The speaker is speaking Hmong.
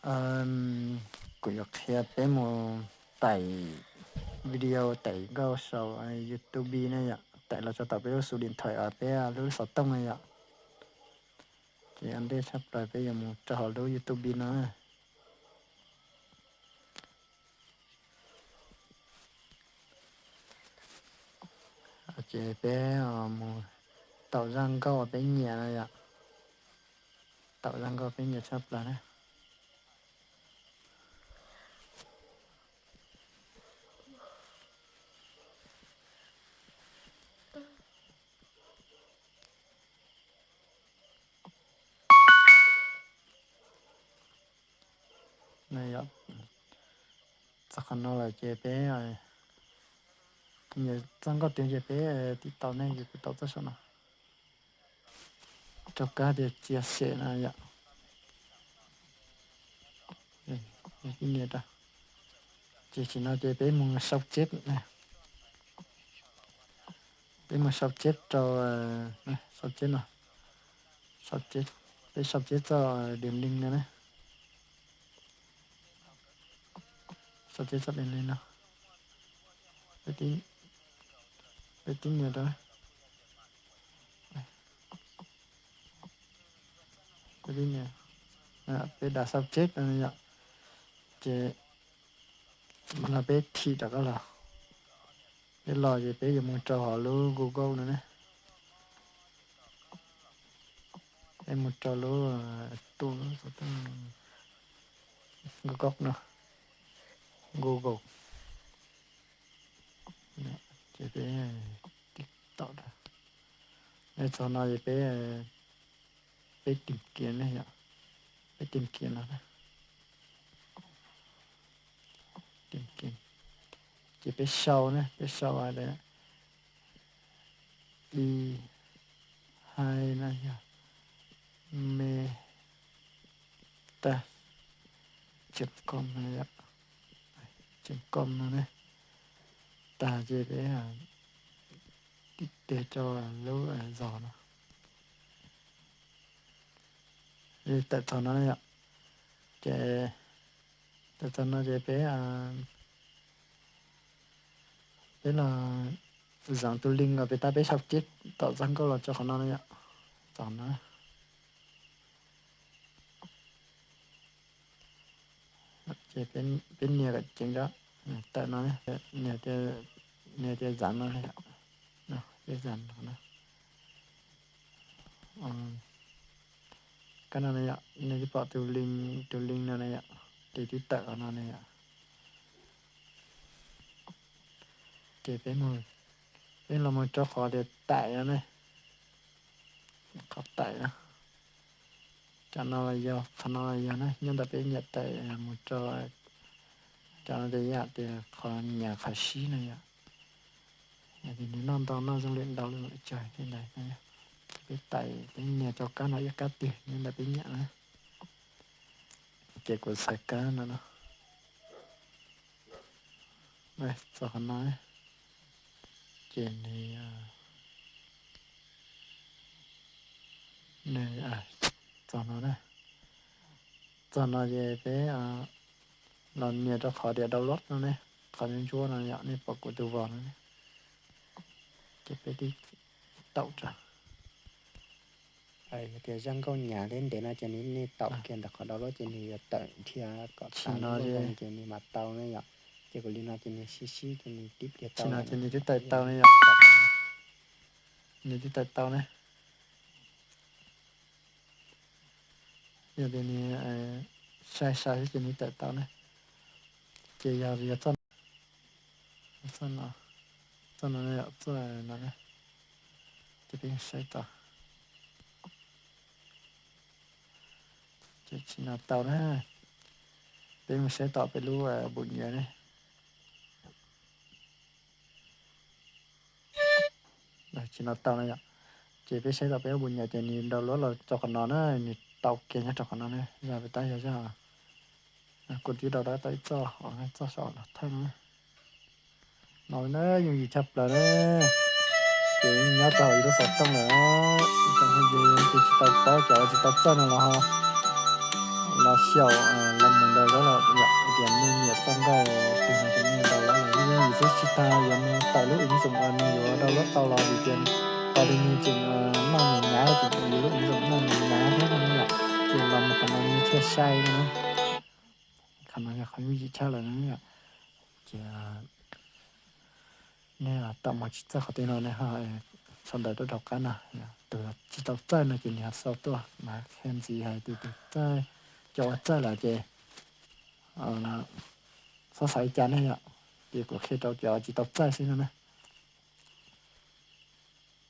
Kuv yuav qhia peb mus taim video taim nkauj saum YouTube na yom, taim los tso tom peb lub xuv điện thoại uas peb lub xov tooj na yom. Ces ua ntej tshaj plaws peb yuav mus rau hauv lub YouTube no. Ces peb mus taum zaj nkauj uas peb nyiam na yom. Taum zaj nkauj peb nyiam tshaj plaws na. Txog qhov no lawm ces peb, nyiam txoj nkauj twg ces peb tib taum ne, ces kuv taum txoj saum no. Rau kab tias chia sẻ no yom. Ces tam sim no ces peb mus sau chép, peb mus sau chép rau, sau chép no, peb sau chép txoj đường link no na. Sau chép txoj đường link no. Peb tib nias rau, peb tib nias, peb đọc sau chép no yom. Ces no peb thim rov qab los, peb los ces peb yuav mus rau hauv lub Google no ne. Peb mus rau lub, tus Google no, Google. Ces peb tib taum rau, txog no ces peb, peb tìm kiếm ne yom, peb tìm kiếm no, tìm kiếm, ces peb sau ne, peb sau hais tias ib hai no yog me tag chấm com no yom, chấm com no ne. Tag ces peb tib tes rau lub zog no, tawm txog no yom. Ces tawm txog no ces peb, peb los zav tus link uas peb tab peb sau chép tom txoj nkauj los tso qhov no na yom. Txog no ces peb nias kom ceev rau, tawm no, nias tias zav no, peb zav no. Kab no na yom, nej twb pom tus link, tus link no na yom, ces twb tawm qhov no na yom. Ces peb, peb los mus rau qhov tias taim no ne, qhov taim no. Cov no los yog, qhov no los yog na, nyob ntawm peb nyiam taim mus rau, cov no ces yam tias qhov nyam qhov sib no yom. Yog tias nws noj ntau noj zoo li ntau li lawm tsawg tej ntawd, peb taim peb nias rau kab no ib kab twg nyob ntawm peb nyiam na. Ces kuv xaiv kab no no. Txog qhov no, ces nws, nws, txog no na. Txog no ces peb los nias rau qhov tias download no ne, qhov ntsuab ntsuab no yom, nej pom kuv tus vos no ne. Ces peb tib taum rau. Yog tias zaj nkauj nyav thiab ntev no ces nws, nej taum kiag ntawm qhov download ces nws yuav tawm dhia kom tag no ces nws mam tau ne yom. Ces kuv li no ces nws sib sib ces nws tib pliag tau no ces nws twb tawm tau ne yom. Nws twb tawm tau ne. Yog tias nws sai sai xwb ces nws tawm tau ne. Ces yog, yog txoj, txoj no, txoj no, txoj no, ces peb saib tau. Ces tsis no tau na. Peb mus saib tom peb lub bus nyias ne. Tsis no tau na yom. Ces peb saib tom peb lub bus nyias ces nws download los rau qhov no na, nws tau kiag nyob rau qhov no na, yog peb tab yog zaj. Kuv twb download tau ib txoj, txoj saum no thawj no. No na, yooj yim tshaj plaws na. Ces nyob rau hauv ib lub xov tooj lawm, ib tsoom phooj ywg ces tsis tau paub cov tsis tau txawj no los ho los xyaum los mus daws los yom, hais tias nej nyiam txoj nkauj twg no ces nej daus los los yeej yus xwb, tsis tas yuav mus tawm lub ứng dụng uas nws yuav daus los tau los vim tias qhov twg nws tseem noj nws nyav, ces yus lub ứng dụng noj nws nyav thiab no yom, ces los mus qhov no nws thiaj sai no. Qhov no yog qhov yooj yim tshaj lawm no yom. Ces nej tau mus tsis txawj qhov twg no nej ho sau ntawv tuaj rau qab no. Tus tsis tau txawj no ces nws ho sau tuaj mas qhia ntxiv hais tias tus txawj, cov uas txawj lawm ces txhob xav li cas ne yom. Ces kuv qhia rau cov tsis tau txawj xwb no na.